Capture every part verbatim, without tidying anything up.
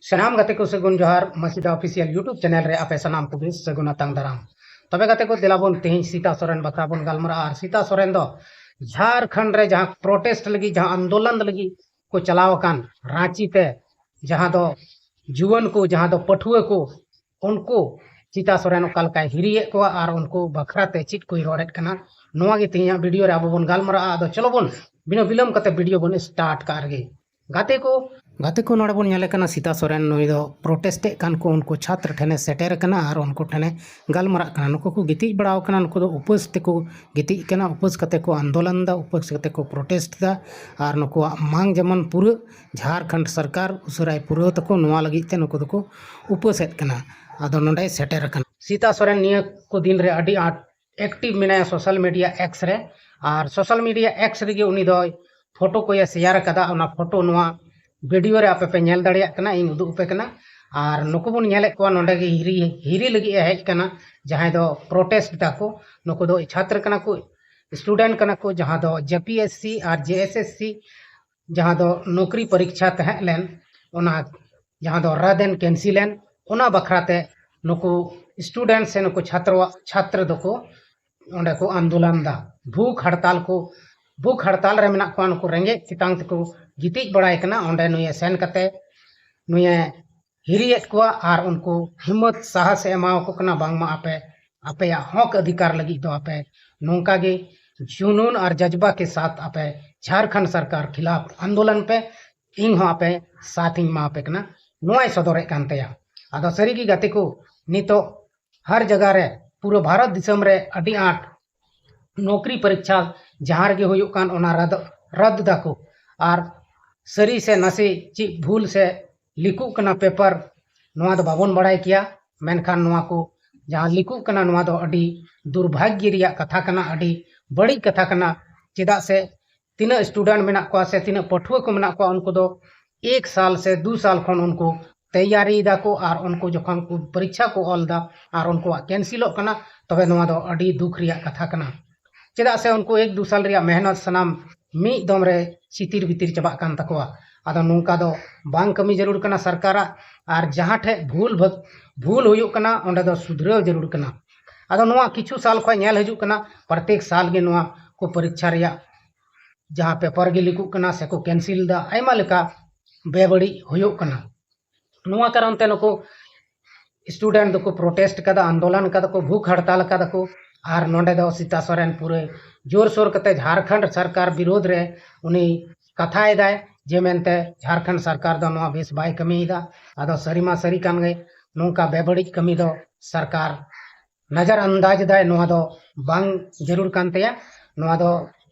ᱥᱟᱱᱟᱢ ᱜᱟᱛᱮ ᱠᱚ ᱥᱟᱹᱜᱩᱱ ᱡᱚᱦᱟᱨ, ᱢᱟᱹᱥᱤᱫᱟ ᱚᱯᱷᱤᱥᱤᱭᱟᱞ YouTube ᱪᱮᱱᱮᱞ ᱨᱮ ᱟᱯᱮ ᱥᱟᱱᱟᱢ ᱠᱚᱜᱮ ᱥᱟᱹᱜᱩᱱ ᱟᱛᱟᱝ ᱫᱟᱨᱟᱢ᱾ ᱛᱚᱵᱮ ᱜᱟᱛᱮ ᱠᱚ, ᱫᱮᱞᱟ ᱵᱚᱱ ᱛᱮᱦᱮᱧ ᱥᱤᱛᱟ ᱥᱚᱨᱮᱱ ᱵᱟᱠᱷᱨᱟ ᱵᱚᱱ ᱜᱟᱞᱢᱟᱨᱟᱜᱼᱟ᱾ ᱟᱨ ᱥᱤᱛᱟ ᱥᱚᱨᱮᱱ ᱫᱚ ᱡᱷᱟᱨᱠᱷᱚᱸᱰ ᱨᱮ ᱡᱟᱦᱟᱸ ᱯᱨᱚᱴᱮᱥᱴ ᱞᱟᱹᱜᱤᱫ, ᱡᱟᱦᱟᱸ ᱟᱱᱫᱳᱞᱚᱱ ᱞᱟᱹᱜᱤᱫ ᱠᱚ ᱪᱟᱞᱟᱣ ᱟᱠᱟᱱ ᱨᱟᱸᱪᱤ ᱛᱮ, ᱡᱟᱦᱟᱸ ᱫᱚ ᱡᱩᱣᱟᱹᱱ ᱠᱚ, ᱡᱟᱦᱟᱸ ᱫᱚ ᱯᱟᱹᱴᱷᱩᱣᱟᱹ ᱠᱚ, ᱩᱱᱠᱩ ᱥᱤᱛᱟ ᱥᱚᱨᱮᱱ ᱚᱠᱟ ᱞᱮᱠᱟᱭ ᱦᱤᱨᱤᱭᱮᱫ ᱠᱚᱣᱟ ᱟᱨ ᱩᱱᱠᱩ ᱵᱟᱠᱷᱨᱟ ᱛᱮ ᱪᱮᱫ ᱠᱚᱭ ᱨᱚᱲᱮᱫ ᱠᱟᱱᱟ, ᱱᱚᱣᱟ ᱜᱮ ᱛᱮᱦᱮᱧᱟᱜ ᱵᱷᱤᱰᱤᱭᱳ ᱨᱮ ᱟᱵᱚ ᱵᱚᱱ ᱜᱟᱞᱢᱟᱨᱟᱜᱼᱟ᱾ ᱟᱫᱚ ᱪᱚᱞᱚ ᱵᱚᱱ ᱵᱤᱱᱟᱹ ᱵᱤᱞᱚᱢ ᱠᱟᱛᱮ ᱵᱷᱤᱰᱤᱭᱳ ᱵᱚᱱ ᱥᱴᱟᱨᱴ ᱠᱟᱜ ᱨᱮᱜᱮ᱾ ᱜᱟᱛᱮ ᱠᱚ, ᱜᱟᱛᱮ ᱠᱚ, ᱱᱚᱰᱮ ᱵᱚᱱ ᱧᱮᱞᱮ ᱠᱟᱱᱟ ᱥᱤᱛᱟ ᱥᱚᱨᱮᱱ, ᱱᱩᱭ ᱫᱚ ᱯᱨᱚᱴᱮᱥᱴ ᱮᱫ ᱠᱟᱱ ᱠᱚ ᱩᱱᱠᱩ ᱪᱷᱟᱛᱨ ᱴᱷᱮᱱᱮ ᱥᱮᱴᱮᱨ ᱟᱠᱟᱱᱟ ᱟᱨ ᱩᱱᱠᱩ ᱴᱷᱮᱱᱮ ᱜᱟᱞᱢᱟᱨᱟᱜ ᱠᱟᱱᱟ᱾ ᱱᱩᱠᱩ ᱠᱚ ᱜᱤᱛᱤᱡ ᱵᱟᱲᱟᱣ ᱠᱟᱱᱟ, ᱱᱩᱠᱩ ᱫᱚ ᱩᱯᱟᱹᱥ ᱛᱮᱠᱚ ᱜᱤᱛᱤᱡ ᱠᱟᱱᱟ, ᱩᱯᱟᱹᱥ ᱠᱟᱛᱮ ᱠᱚ ᱟᱱᱫᱳᱞᱚᱱ ᱫᱟ, ᱩᱯᱟᱹᱥ ᱠᱟᱛᱮ ᱠᱚ ᱯᱨᱚᱴᱮᱥᱴ ᱫᱟ᱾ ᱟᱨ ᱱᱩᱠᱩᱣᱟᱜ ᱢᱟᱝ ᱡᱮᱢᱚᱱ ᱯᱩᱨᱟᱹᱜ, ᱡᱷᱟᱨᱠᱷᱚᱸᱰ ᱥᱚᱨᱠᱟᱨ ᱩᱥᱟᱹᱨᱟᱭ ᱯᱩᱨᱟᱹᱣ ᱛᱟᱠᱚ, ᱱᱚᱣᱟ ᱞᱟᱹᱜᱤᱫ ᱛᱮ ᱱᱩᱠᱩ ᱫᱚᱠᱚ ᱩᱯᱟᱹᱥᱮᱫ ᱠᱟᱱᱟ᱾ ᱟᱫᱚ ᱱᱚᱰᱮᱭ ᱥᱮᱴᱮᱨ ᱟᱠᱟᱱᱟ᱾ ᱥᱤᱛᱟ ᱥᱚᱨᱮᱱ ᱱᱤᱭᱟᱹ ᱠᱚ ᱫᱤᱱ ᱨᱮ ᱟᱹᱰᱤ ᱟᱸᱴ ᱮᱠᱴᱤᱵᱷ ᱢᱮᱱᱟᱭᱟ ᱥᱳᱥᱟᱞ ᱢᱤᱰᱤᱭᱟ ᱮᱠᱥ ᱨᱮ᱾ ᱟᱨ ᱥᱳᱥᱟᱞ ᱢᱤᱰᱤᱭᱟ ᱮᱠᱥ ᱨᱮᱜᱮ ᱩᱱᱤ ᱫᱚᱭ ᱯᱷᱳᱴᱳ ᱠᱚᱭᱮ ᱥᱮᱭᱟᱨ ᱟᱠᱟᱫᱟ᱾ ᱚᱱᱟ ᱯᱷᱳᱴᱳ ᱱᱚᱣᱟ ᱵᱷᱤᱰᱤᱭᱳ ᱨᱮ ᱟᱯᱮ ᱯᱮ ᱧᱮᱞ ᱫᱟᱲᱮᱭᱟᱜ ᱠᱟᱱᱟ, ᱤᱧ ᱩᱫᱩᱜ ᱟᱯᱮ ᱠᱟᱱᱟ᱾ ᱟᱨ ᱱᱩᱠᱩ ᱵᱚᱱ ᱧᱮᱞᱮᱫ ᱠᱚᱣᱟ ᱱᱚᱰᱮ ᱜᱮ ᱦᱤᱨᱤ, ᱦᱤᱨᱤ ᱞᱟᱹᱜᱤᱫ ᱮ ᱦᱮᱡ ᱠᱟᱱᱟ, ᱡᱟᱦᱟᱸᱭ ᱫᱚ ᱯᱨᱚᱴᱮᱥᱴ ᱫᱟᱠᱚ᱾ ᱱᱩᱠᱩ ᱫᱚ ᱪᱷᱟᱛᱨ ᱠᱟᱱᱟ ᱠᱚ, ᱥᱴᱩᱰᱮᱱᱴ ᱠᱟᱱᱟ ᱠᱚ, ᱡᱟᱦᱟᱸ ᱫᱚ ᱡᱮ ᱯᱤ ᱮᱥ ᱥᱤ ᱟᱨ ᱡᱮ ᱮᱥ ᱮᱥ ᱥᱤ, ᱡᱟᱦᱟᱸ ᱫᱚ ᱱᱚᱠᱨᱤ ᱯᱚᱨᱤᱠᱪᱷᱟ ᱛᱟᱦᱮᱸ ᱞᱮᱱ, ᱚᱱᱟ ᱡᱟᱦᱟᱸ ᱫᱚ ᱨᱟᱫ ᱮᱱ, ᱠᱮᱱᱥᱤᱞ ᱮᱱ, ᱚᱱᱟ ᱵᱟᱠᱷᱨᱟ ᱛᱮ ᱱᱩᱠᱩ ᱥᱴᱩᱰᱮᱱᱴ ᱥᱮ ᱱᱩᱠᱩ ᱪᱷᱟᱛᱨᱚ, ᱪᱷᱟᱛᱨᱚ ᱫᱚᱠᱚ ᱚᱸᱰᱮ ᱠᱚ ᱟᱱᱫᱳᱞᱚᱱ ᱫᱟ, ᱵᱷᱩᱠ ᱦᱟᱲᱛᱟᱞ ᱠᱚ, ᱵᱷᱩᱠ ᱦᱟᱲᱛᱟᱞ ᱨᱮ ᱢᱮᱱᱟᱜ ᱠᱚᱣᱟ, ᱱᱩᱠᱩ ᱨᱮᱸᱜᱮᱡ ᱛᱮᱛᱟᱝ ᱛᱮᱠᱚ ᱜᱤᱛᱤᱡ ᱵᱟᱲᱟᱭ ᱠᱟᱱᱟ᱾ ᱚᱸᱰᱮ ᱱᱩᱭᱮ ᱥᱮᱱ ᱠᱟᱛᱮ ᱱᱩᱭᱮ ᱦᱤᱨᱤᱭᱮᱫ ᱠᱚᱣᱟ ᱟᱨ ᱩᱱᱠᱩ ᱦᱤᱢᱢᱚᱛ, ᱥᱟᱦᱟᱥ ᱮ ᱮᱢᱟᱣᱟᱠᱚ ᱠᱟᱱᱟ, ᱵᱟᱝᱢᱟ ᱟᱯᱮ ᱟᱯᱮᱭᱟᱜ ᱦᱚᱠ ᱚᱫᱷᱤᱠᱟᱨ ᱞᱟᱹᱜᱤᱫ ᱫᱚ ᱟᱯᱮ ᱱᱚᱝᱠᱟ ᱜᱮ ᱡᱩᱱᱩᱱ ᱟᱨ ᱡᱟᱡᱽᱵᱟ ᱠᱮ ᱥᱟᱛᱷ ᱟᱯᱮ ᱡᱷᱟᱨᱠᱷᱚᱸᱰ ᱥᱚᱨᱠᱟᱨ ᱠᱷᱤᱞᱟᱯ ᱟᱱᱫᱳᱞᱚᱱ ᱯᱮ, ᱤᱧ ᱦᱚᱸ ᱟᱯᱮ ᱥᱟᱛᱷ ᱤᱧ ᱮᱢᱟ ᱯᱮ ᱠᱟᱱᱟ, ᱱᱚᱣᱟᱭ ᱥᱚᱫᱚᱨᱮᱫ ᱠᱟᱱ ᱛᱟᱭᱟ᱾ ᱟᱫᱚ ᱥᱟᱹᱨᱤᱜᱮ ᱜᱟᱛᱮ ᱠᱚ, ᱱᱤᱛᱚᱜ ᱦᱟᱨ ᱡᱟᱭᱜᱟ ᱨᱮ, ᱯᱩᱨᱟᱹ ᱵᱷᱟᱨᱚᱛ ᱫᱤᱥᱚᱢ ᱨᱮ ᱟᱹᱰᱤ ᱟᱸᱴ ᱱᱚᱠᱨᱤ ᱯᱚᱨᱤᱠᱪᱷᱟ ᱡᱟᱦᱟᱸ ᱨᱮᱜᱮ ᱦᱩᱭᱩᱜ ᱠᱟᱱ, ᱚᱱᱟ ᱨᱟᱫ, ᱨᱟᱫ ᱫᱟᱠᱚ᱾ ᱟᱨ ᱥᱟᱹᱨᱤ ᱥᱮ ᱱᱟᱥᱮ ᱪᱮᱫ ᱵᱷᱩᱞ ᱥᱮ ᱞᱤᱠᱩᱜ ᱠᱟᱱᱟ ᱯᱮᱯᱟᱨ, ᱱᱚᱣᱟ ᱫᱚ ᱵᱟᱵᱚᱱ ᱵᱟᱲᱟᱭ ᱠᱮᱭᱟ᱾ ᱢᱮᱱᱠᱷᱟᱱ ᱱᱚᱣᱟ ᱠᱚ ᱡᱟᱦᱟᱸ ᱞᱤᱠᱩᱜ ᱠᱟᱱᱟ, ᱱᱚᱣᱟ ᱫᱚ ᱟᱹᱰᱤ ᱫᱩᱨᱵᱷᱟᱜᱽᱭᱚ ᱨᱮᱭᱟᱜ ᱠᱟᱛᱷᱟ ᱠᱟᱱᱟ, ᱟᱹᱰᱤ ᱵᱟᱹᱲᱤᱡ ᱠᱟᱛᱷᱟ ᱠᱟᱱᱟ᱾ ᱪᱮᱫᱟᱜ ᱥᱮ ᱛᱤᱱᱟᱹᱜ ᱥᱴᱩᱰᱮᱱᱴ ᱢᱮᱱᱟᱜ ᱠᱚᱣᱟ ᱥᱮ ᱛᱤᱱᱟᱹᱜ ᱯᱟᱹᱴᱷᱩᱣᱟᱹ ᱠᱚ ᱢᱮᱱᱟᱜ ᱠᱚᱣᱟ, ᱩᱱᱠᱩ ᱫᱚ ᱮᱠ ᱥᱟᱞ ᱥᱮ ᱫᱩ ᱥᱟᱞ ᱠᱷᱚᱱ ᱩᱱᱠᱩ ᱛᱮᱭᱟᱨᱤ ᱫᱟᱠᱚ ᱟᱨ ᱩᱱᱠᱩ ᱡᱚᱠᱷᱚᱱ ᱠᱚ ᱯᱚᱨᱤᱠᱪᱷᱟ ᱠᱚ ᱚᱞ ᱫᱟ ᱟᱨ ᱩᱱᱠᱩᱣᱟᱜ ᱠᱮᱱᱥᱤᱞᱚᱜ ᱠᱟᱱᱟ, ᱛᱚᱵᱮ ᱱᱚᱣᱟ ᱫᱚ ᱟᱹᱰᱤ ᱫᱩᱠ ᱨᱮᱭᱟᱜ ᱠᱟᱛᱷᱟ ᱠᱟᱱᱟ᱾ ᱪᱮᱫᱟᱜ ᱥᱮ ᱩᱱᱠᱩ ᱮᱠ ᱫᱩ ᱥᱟᱞ ᱨᱮᱭᱟᱜ ᱢᱮᱦᱱᱚᱛ ᱥᱟᱱᱟᱢ ᱢᱤᱫ ᱫᱚᱢ ᱨᱮ ᱪᱤᱛᱤᱨ ᱵᱤᱛᱤᱨ ᱪᱟᱵᱟᱜ ᱠᱟᱱ ᱛᱟᱠᱚᱣᱟ᱾ ᱟᱫᱚ ᱱᱚᱝᱠᱟ ᱫᱚ ᱵᱟᱝ ᱠᱟᱹᱢᱤ ᱡᱟᱹᱨᱩᱲ ᱠᱟᱱᱟ ᱥᱚᱨᱠᱟᱨᱟᱜ᱾ ᱟᱨ ᱡᱟᱦᱟᱸ ᱴᱷᱮᱡ ᱵᱷᱩᱞ ᱵᱷᱟᱜ-, ᱵᱷᱩᱞ ᱦᱩᱭᱩᱜ ᱠᱟᱱᱟ, ᱚᱸᱰᱮ ᱫᱚ ᱥᱩᱫᱷᱨᱟᱹᱣ ᱡᱟᱹᱨᱩᱲ ᱠᱟᱱᱟ᱾ ᱟᱫᱚ ᱱᱚᱣᱟ ᱠᱤᱪᱷᱩ ᱥᱟᱞ ᱠᱷᱚᱱ ᱧᱮᱞ ᱦᱤᱡᱩᱜ ᱠᱟᱱᱟ, ᱯᱨᱚᱛᱮᱠ ᱥᱟᱞ ᱜᱮ ᱱᱚᱣᱟ ᱠᱚ ᱯᱚᱨᱤᱠᱠᱷᱟ ᱨᱮᱭᱟᱜ ᱡᱟᱦᱟᱸ ᱯᱮᱯᱟᱨ ᱜᱮ ᱞᱤᱠᱚᱜ ᱠᱟᱱᱟ ᱥᱮᱠᱚ ᱠᱮᱱᱥᱤᱞ ᱫᱟ, ᱟᱭᱢᱟ ᱞᱮᱠᱟ ᱵᱮᱵᱟᱹᱲᱤᱡ ᱦᱩᱭᱩᱜ ᱠᱟᱱᱟ᱾ ᱱᱚᱣᱟ ᱠᱟᱨᱚᱱ ᱛᱮ ᱱᱩᱠᱩ ᱥᱴᱩᱰᱮᱱᱴ ᱫᱚᱠᱚ ᱯᱨᱚᱴᱮᱥᱴ ᱠᱟᱫᱟ, ᱟᱱᱫᱳᱞᱚᱱ ᱠᱟᱫᱟ ᱠᱚ, ᱵᱷᱩᱠ ᱦᱟᱲᱛᱟᱞ ᱠᱟᱫᱟ ᱠᱚ᱾ ᱟᱨ ᱱᱚᱰᱮ ᱫᱚ ᱥᱤᱛᱟ ᱥᱚᱨᱮᱱ ᱯᱩᱨᱟᱹ ᱡᱳᱨᱥᱳᱨ ᱠᱟᱛᱮ ᱡᱷᱟᱲᱠᱷᱚᱸᱰ ᱥᱚᱨᱠᱟᱨ ᱵᱤᱨᱳᱫᱷ ᱨᱮ ᱩᱱᱤ ᱠᱟᱛᱷᱟᱭᱮᱫᱟᱭ, ᱡᱮ ᱢᱮᱱᱛᱮ ᱡᱷᱟᱲᱠᱷᱚᱸᱰ ᱥᱚᱨᱠᱟᱨ ᱫᱚ ᱱᱚᱣᱟ ᱵᱮᱥ ᱵᱟᱭ ᱠᱟᱹᱢᱤᱭᱮᱫᱟ᱾ ᱟᱫᱚ ᱥᱟᱹᱨᱤ ᱢᱟ ᱥᱟᱹᱨᱤ ᱠᱟᱱ ᱜᱮ, ᱱᱚᱝᱠᱟ ᱵᱮᱵᱟᱹᱲᱤᱡ ᱠᱟᱹᱢᱤ ᱫᱚ ᱥᱚᱨᱠᱟᱨ ᱱᱚᱡᱚᱨ ᱟᱱᱫᱟᱡᱽ ᱮᱫᱟᱭ, ᱱᱚᱣᱟ ᱫᱚ ᱵᱟᱝ ᱡᱟᱹᱨᱩᱲ ᱠᱟᱱ ᱛᱟᱭᱟ᱾ ᱱᱚᱣᱟ ᱫᱚ,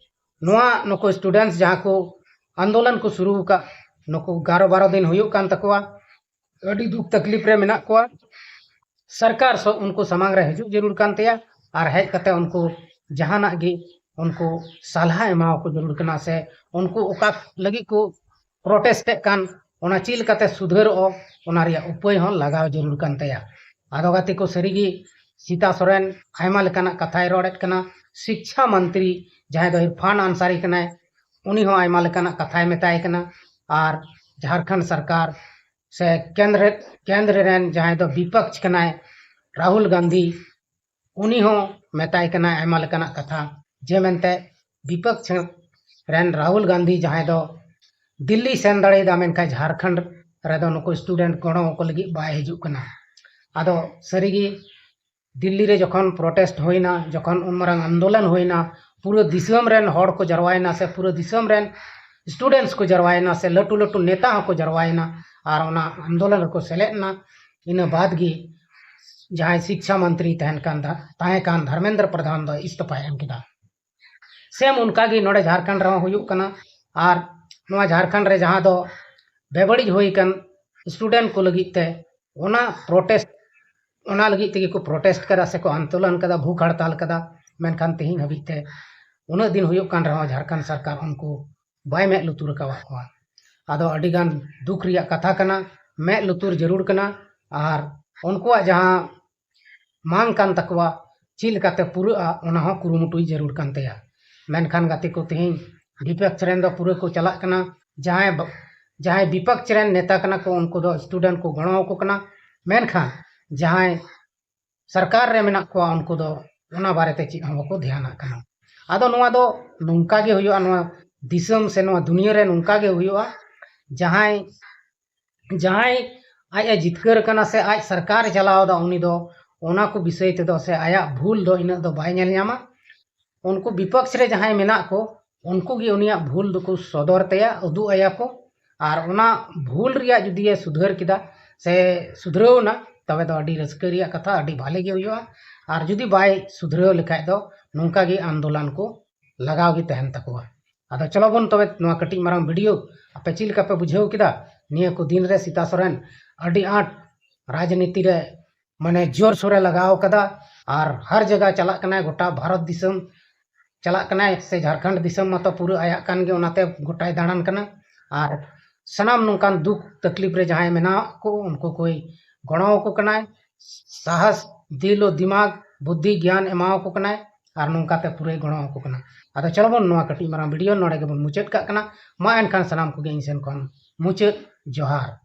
ᱱᱚᱣᱟ ᱱᱩᱠᱩ ᱥᱴᱩᱰᱮᱱᱴᱥ ᱡᱟᱦᱟᱸ ᱠᱚ ᱟᱱᱫᱳᱞᱚᱱ ᱠᱚ ᱥᱩᱨᱩ ᱟᱠᱟᱫ, ᱱᱩᱠᱩ ᱜᱟᱨᱚ ᱵᱟᱨᱚ ᱫᱤᱱ ᱦᱩᱭᱩᱜ ᱠᱟᱱ ᱛᱟᱠᱚᱣᱟ, ᱟᱹᱰᱤ ᱫᱩᱠ ᱛᱟᱠᱞᱤᱯ ᱨᱮ ᱢᱮᱱᱟᱜ ᱠᱚᱣᱟ᱾ ᱥᱚᱨᱠᱟᱨ ᱥᱚ-, ᱩᱱᱠᱩ ᱥᱟᱢᱟᱝ ᱨᱮ ᱦᱤᱡᱩᱜ ᱡᱟᱹᱨᱩᱲ ᱠᱟᱱ ᱛᱟᱭᱟ, ᱟᱨ ᱦᱮᱡ ᱠᱟᱛᱮ ᱩᱱᱠᱩ ᱡᱟᱦᱟᱱᱟᱜ ᱜᱮ ᱩᱱᱠᱩ ᱥᱟᱞᱦᱟ ᱮᱢᱟᱣᱟᱠᱚ ᱡᱟᱹᱨᱩᱲ ᱠᱟᱱᱟ, ᱥᱮ ᱩᱱᱠᱩ ᱚᱠᱟ ᱞᱟᱹᱜᱤᱫ ᱠᱚ ᱯᱨᱚᱴᱮᱥᱴ ᱮᱫ ᱠᱟᱱ, ᱚᱱᱟ ᱪᱮᱫ ᱞᱮᱠᱟᱛᱮ ᱥᱩᱫᱷᱟᱹᱨᱚᱜᱼᱟ, ᱚᱱᱟ ᱨᱮᱭᱟᱜ ᱩᱯᱟᱹᱭ ᱦᱚᱸ ᱞᱟᱜᱟᱣ ᱡᱟᱹᱨᱩᱲ ᱠᱟᱱ ᱛᱟᱭᱟ᱾ ᱟᱫᱚ ᱜᱟᱛᱮ ᱠᱚ, ᱥᱟᱹᱨᱤᱜᱮ ᱥᱤᱛᱟ ᱥᱚᱨᱮᱱ ᱟᱭᱢᱟ ᱞᱮᱠᱟᱱᱟᱜ ᱠᱟᱛᱷᱟᱭ ᱨᱚᱲᱮᱫ ᱠᱟᱱᱟ᱾ ᱥᱤᱠᱪᱷᱟ ᱢᱚᱱᱛᱨᱤ ᱡᱟᱦᱟᱸᱭ ᱫᱚ ᱤᱨᱯᱷᱟᱱ ᱟᱱᱥᱟᱨᱤ ᱠᱟᱱᱟᱭ, ᱩᱱᱤ ᱦᱚᱸ ᱟᱭᱢᱟ ᱞᱮᱠᱟᱱᱟᱜ ᱠᱟᱛᱷᱟᱭ ᱢᱮᱛᱟᱭ ᱠᱟᱱᱟ᱾ ᱟᱨ ᱡᱷᱟᱲᱠᱷᱚᱸᱰ ᱥᱚᱨᱠᱟᱨ ᱥᱮ ᱠᱮᱱᱫᱨᱚ, ᱠᱮᱱᱫᱨᱚ ᱨᱮᱱ ᱡᱟᱦᱟᱸᱭ ᱫᱚ ᱵᱤᱯᱚᱠᱷ ᱠᱟᱱᱟᱭ ᱨᱟᱦᱩᱞ ᱜᱟᱱᱫᱷᱤ, ᱩᱱᱤ ᱦᱚᱸ ᱢᱮᱛᱟᱭ ᱠᱟᱱᱟᱭ ᱟᱭᱢᱟ ᱞᱮᱠᱟᱱᱟᱜ ᱠᱟᱛᱷᱟ, ᱡᱮ ᱢᱮᱱᱛᱮ ᱵᱤᱯᱚᱠᱷ ᱨᱮᱱ ᱨᱟᱦᱩᱞ ᱜᱟᱱᱫᱷᱤ ᱡᱟᱦᱟᱸᱭ ᱫᱚ ᱫᱤᱞᱞᱤ ᱥᱮᱱ ᱫᱟᱲᱮᱭᱟᱫᱟ, ᱢᱮᱱᱠᱷᱟᱱ ᱡᱷᱟᱲᱠᱷᱚᱸᱰ ᱨᱮᱫᱚ ᱱᱩᱠᱩ ᱥᱴᱩᱰᱮᱱᱴ ᱜᱚᱲᱚ ᱠᱚ ᱞᱟᱹᱜᱤᱫ ᱵᱟᱭ ᱦᱤᱡᱩᱜ ᱠᱟᱱᱟ᱾ ᱟᱫᱚ ᱥᱟᱹᱨᱤᱜᱮ ᱫᱤᱞᱞᱤ ᱨᱮ ᱡᱚᱠᱷᱚᱱ ᱯᱨᱚᱴᱮᱥᱴ ᱦᱩᱭᱱᱟ, ᱡᱚᱠᱷᱚᱱ ᱩᱱ ᱢᱟᱨᱟᱝ ᱟᱱᱫᱳᱞᱚᱱ ᱦᱩᱭᱱᱟ, ᱯᱩᱨᱟᱹ ᱫᱤᱥᱚᱢ ᱨᱮᱱ ᱦᱚᱲ ᱠᱚ ᱡᱟᱨᱣᱟᱭᱮᱱᱟ, ᱥᱮ ᱯᱩᱨᱟᱹ ᱫᱤᱥᱚᱢ ᱨᱮᱱ ᱥᱴᱩᱰᱮᱱᱴᱥ ᱠᱚ ᱡᱟᱨᱣᱟᱭᱮᱱᱟ, ᱥᱮ ᱞᱟᱹᱴᱩ ᱞᱟᱹᱴᱩ ᱱᱮᱛᱟ ᱦᱚᱸᱠᱚ ᱡᱟᱨᱣᱟᱭᱮᱱᱟ, ᱟᱨ ᱚᱱᱟ ᱟᱱᱫᱳᱞᱚᱱ ᱨᱮᱠᱚ ᱥᱮᱞᱮᱫ ᱮᱱᱟ᱾ ᱤᱱᱟᱹ ᱵᱟᱫᱽ ᱜᱮ ᱡᱟᱦᱟᱸᱭ ᱥᱤᱠᱪᱷᱟ ᱢᱚᱱᱛᱨᱤ ᱛᱟᱦᱮᱱ ᱠᱟᱱ ᱫᱷᱟ-, ᱛᱟᱦᱮᱸ ᱠᱟᱱ ᱫᱷᱚᱨᱢᱮᱱᱫᱨᱚ ᱯᱨᱚᱫᱷᱟᱱ ᱫᱚ ᱤᱥᱛᱚᱯᱷᱟᱭ ᱮᱢ ᱠᱮᱫᱟ᱾ ᱥᱮᱢ ᱚᱱᱠᱟᱜᱮ ᱱᱚᱰᱮ ᱡᱷᱟᱲᱠᱷᱚᱸᱰ ᱨᱮᱦᱚᱸ ᱦᱩᱭᱩᱜ ᱠᱟᱱᱟ᱾ ᱟᱨ ᱱᱚᱣᱟ ᱡᱷᱟᱲᱠᱷᱚᱸᱰ ᱨᱮ ᱡᱟᱦᱟᱸ ᱫᱚ ᱵᱮᱵᱟᱹᱲᱤᱡ ᱦᱩᱭ ᱟᱠᱟᱱ ᱥᱴᱩᱰᱮᱱᱴ ᱠᱚ ᱞᱟᱹᱜᱤᱫ ᱛᱮ, ᱚᱱᱟ ᱯᱨᱚᱴᱮᱥᱴ, ᱚᱱᱟ ᱞᱟᱹᱜᱤᱫ ᱛᱮᱜᱮ ᱠᱚ ᱯᱨᱚᱴᱮᱥᱴ ᱠᱟᱫᱟ ᱥᱮᱠᱚ ᱟᱱᱫᱳᱞᱚᱱ ᱠᱟᱫᱟ, ᱵᱷᱩᱠ ᱦᱟᱲᱛᱟᱞ ᱠᱟᱫᱟ᱾ ᱢᱮᱱᱠᱷᱟᱱ ᱛᱮᱦᱮᱧ ᱦᱟᱹᱵᱤᱡ ᱛᱮ ᱩᱱᱟᱹᱜ ᱫᱤᱱ ᱦᱩᱭᱩᱜ ᱠᱟᱱ ᱨᱮᱦᱚᱸ ᱡᱷᱟᱲᱠᱷᱚᱸᱰ ᱥᱚᱨᱠᱟᱨ ᱩᱱᱠᱩ ᱵᱟᱭ ᱢᱮᱫ ᱞᱩᱛᱩᱨ ᱟᱠᱟᱣᱟᱫ ᱠᱚᱣᱟ᱾ ᱟᱫᱚ ᱟᱹᱰᱤᱜᱟᱱ ᱫᱩᱠ ᱨᱮᱭᱟᱜ ᱠᱟᱛᱷᱟ ᱠᱟᱱᱟ, ᱢᱮᱫ ᱞᱩᱛᱩᱨ ᱡᱟᱹᱨᱩᱲ ᱠᱟᱱᱟ᱾ ᱟᱨ ᱩᱱᱠᱩᱣᱟᱜ ᱡᱟᱦᱟᱸ ᱢᱟᱝ ᱠᱟᱱ ᱛᱟᱠᱚᱣᱟ, ᱪᱮᱫ ᱞᱮᱠᱟᱛᱮ ᱯᱩᱨᱟᱹᱜᱼᱟ, ᱚᱱᱟ ᱦᱚᱸ ᱠᱩᱨᱩᱢᱩᱴᱩᱭ ᱡᱟᱹᱨᱩᱲ ᱠᱟᱱ ᱛᱟᱭᱟ᱾ ᱢᱮᱱᱠᱷᱟᱱ ᱜᱟᱛᱮ ᱠᱚ, ᱛᱮᱦᱮᱧ ᱵᱤᱯᱚᱠᱷ ᱨᱮᱱ ᱫᱚ ᱯᱩᱨᱟᱹ ᱠᱚ ᱪᱟᱞᱟᱜ ᱠᱟᱱᱟ᱾ ᱡᱟᱦᱟᱸᱭ ᱵᱟ-, ᱡᱟᱦᱟᱸᱭ ᱵᱤᱯᱚᱠᱷ ᱨᱮᱱ ᱱᱮᱛᱟ ᱠᱟᱱᱟ ᱠᱚ, ᱩᱱᱠᱩ ᱫᱚ ᱥᱴᱩᱰᱮᱱᱴ ᱠᱚ ᱜᱚᱲᱚ ᱟᱠᱚ ᱠᱟᱱᱟ, ᱢᱮᱱᱠᱷᱟᱱ ᱡᱟᱦᱟᱸᱭ ᱥᱚᱨᱠᱟᱨ ᱨᱮ ᱢᱮᱱᱟᱜ ᱠᱚᱣᱟ, ᱩᱱᱠᱩ ᱫᱚ ᱚᱱᱟ ᱵᱟᱨᱮᱛᱮ ᱪᱮᱫ ᱦᱚᱸ ᱵᱟᱠᱚ ᱫᱷᱮᱭᱟᱱᱟᱜ ᱠᱟᱱᱟ᱾ ᱟᱫᱚ ᱱᱚᱣᱟ ᱫᱚ ᱱᱚᱝᱠᱟ ᱜᱮ ᱦᱩᱭᱩᱜᱼᱟ, ᱱᱚᱣᱟ ᱫᱤᱥᱚᱢ ᱥᱮ ᱱᱚᱣᱟ ᱫᱩᱱᱤᱭᱟᱹ ᱨᱮ ᱱᱚᱝᱠᱟ ᱜᱮ ᱦᱩᱭᱩᱜᱼᱟ᱾ ᱡᱟᱦᱟᱸᱭ ᱡᱟᱦᱟᱸᱭ ᱟᱡ ᱮ ᱡᱤᱛᱠᱟᱹᱨ ᱠᱟᱱᱟ ᱥᱮ ᱟᱡ ᱥᱚᱨᱠᱟᱨ ᱮ ᱪᱟᱞᱟᱣ ᱮᱫᱟ, ᱩᱱᱤ ᱫᱚ ᱚᱱᱟ ᱠᱚ ᱵᱤᱥᱚᱭ ᱛᱮᱫᱚ ᱥᱮ ᱟᱭᱟᱜ ᱵᱷᱩᱞ ᱫᱚ ᱤᱱᱟᱹᱜ ᱫᱚ ᱵᱟᱭ ᱧᱮᱞ ᱧᱟᱢᱟ᱾ ᱩᱱᱠᱩ ᱵᱤᱯᱚᱠᱷ ᱨᱮ ᱡᱟᱦᱟᱸᱭ ᱢᱮᱱᱟᱜ ᱠᱚ, ᱩᱱᱠᱩ ᱜᱮ ᱩᱱᱤᱭᱟᱜ ᱵᱷᱩᱞ ᱫᱚᱠᱚ ᱥᱚᱫᱚᱨ ᱛᱟᱭᱟ, ᱩᱫᱩᱜ ᱟᱭᱟ ᱠᱚ᱾ ᱟᱨ ᱚᱱᱟ ᱵᱷᱩᱞ ᱨᱮᱭᱟᱜ ᱡᱩᱫᱤ ᱮ ᱥᱩᱫᱷᱟᱹᱨ ᱠᱮᱫᱟ ᱥᱮ ᱥᱩᱫᱷᱨᱟᱹᱣ ᱮᱱᱟ, ᱛᱚᱵᱮ ᱫᱚ ᱟᱹᱰᱤ ᱨᱟᱹᱥᱠᱟᱹ ᱨᱮᱭᱟᱜ ᱠᱟᱛᱷᱟ, ᱟᱹᱰᱤ ᱵᱷᱟᱞᱮ ᱜᱮ ᱦᱩᱭᱩᱜᱼᱟ᱾ ᱟᱨ ᱡᱩᱫᱤ ᱵᱟᱭ ᱥᱩᱫᱷᱨᱟᱹᱣ ᱞᱮᱠᱷᱟᱡ ᱫᱚ ᱱᱚᱝᱠᱟ ᱜᱮ ᱟᱱᱫᱳᱞᱚᱱ ᱠᱚ ᱞᱟᱜᱟᱣ ᱜᱮ ᱛᱟᱦᱮᱱ ᱛᱟᱠᱚᱣᱟ᱾ ᱟᱫᱚ ᱪᱚᱞᱚ ᱵᱚᱱ ᱛᱚᱵᱮ ᱱᱚᱣᱟ ᱠᱟᱹᱴᱤᱡ ᱢᱟᱨᱟᱝ ᱵᱷᱤᱰᱤᱭᱳ ᱟᱯᱮ ᱪᱮᱫ ᱞᱮᱠᱟ ᱯᱮ ᱵᱩᱡᱷᱟᱹᱣ ᱠᱮᱫᱟ? ᱱᱤᱭᱟᱹ ᱠᱚ ᱫᱤᱱ ᱨᱮ ᱥᱤᱛᱟ ᱥᱚᱨᱮᱱ ᱟᱹᱰᱤ ᱟᱸᱴ ᱨᱟᱡᱽᱱᱤᱛᱤ ᱨᱮ ᱢᱟᱱᱮ ᱡᱳᱨ ᱥᱳᱨ ᱮ ᱞᱟᱜᱟᱣ ᱠᱟᱫᱟ᱾ ᱟᱨ ᱦᱟᱨ ᱡᱟᱭᱜᱟ ᱪᱟᱞᱟᱜ ᱠᱟᱱᱟᱭ, ᱜᱚᱴᱟ ᱵᱷᱟᱨᱚᱛ ᱫᱤᱥᱚᱢ ᱪᱟᱞᱟᱜ ᱠᱟᱱᱟᱭ, ᱥᱮ ᱡᱷᱟᱲᱠᱷᱚᱸᱰ ᱫᱤᱥᱚᱢ ᱢᱟᱛᱚ ᱯᱩᱨᱟᱹ ᱟᱭᱟᱜ ᱠᱟᱱ ᱜᱮ, ᱚᱱᱟᱛᱮ ᱜᱚᱴᱟᱭ ᱫᱟᱬᱟᱱ ᱠᱟᱱᱟ᱾ ᱟᱨ ᱥᱟᱱᱟᱢ ᱱᱚᱝᱠᱟᱱ ᱫᱩᱠ ᱛᱟᱠᱞᱤᱯ ᱨᱮ ᱡᱟᱦᱟᱸᱭ ᱢᱮᱱᱟᱜ ᱠᱚ, ᱩᱱᱠᱩ ᱠᱚᱭ ᱜᱚᱲᱚ ᱟᱠᱚ ᱠᱟᱱᱟᱭ᱾ ᱥᱟᱦᱟᱥ, ᱫᱤᱞ ᱚ ᱫᱤᱢᱟᱜᱽ, ᱵᱩᱫᱽᱫᱷᱤ, ᱜᱮᱭᱟᱱ ᱮᱢᱟᱣᱟᱠᱚ ᱠᱟᱱᱟᱭ᱾ ᱟᱨ ᱱᱚᱝᱠᱟᱛᱮ ᱯᱩᱨᱟᱹᱭ ᱜᱚᱲᱚ ᱟᱠᱚ ᱠᱟᱱᱟ᱾ ᱟᱫᱚ ᱪᱚᱞᱚ ᱵᱚᱱ ᱱᱚᱣᱟ ᱠᱟᱹᱴᱤᱡ ᱢᱟᱨᱟᱝ ᱵᱷᱤᱰᱤᱭᱳ ᱱᱚᱰᱮ ᱜᱮᱵᱚᱱ ᱢᱩᱪᱟᱹᱫ ᱠᱟᱜ ᱠᱟᱱᱟ᱾ ᱢᱟ ᱮᱱᱠᱷᱟᱱ ᱥᱟᱱᱟᱢ ᱠᱚᱜᱮ ᱤᱧ ᱥᱮᱱ ᱠᱷᱚᱱ ᱢᱩᱪᱟᱹᱫ ᱡᱚᱦᱟᱨ᱾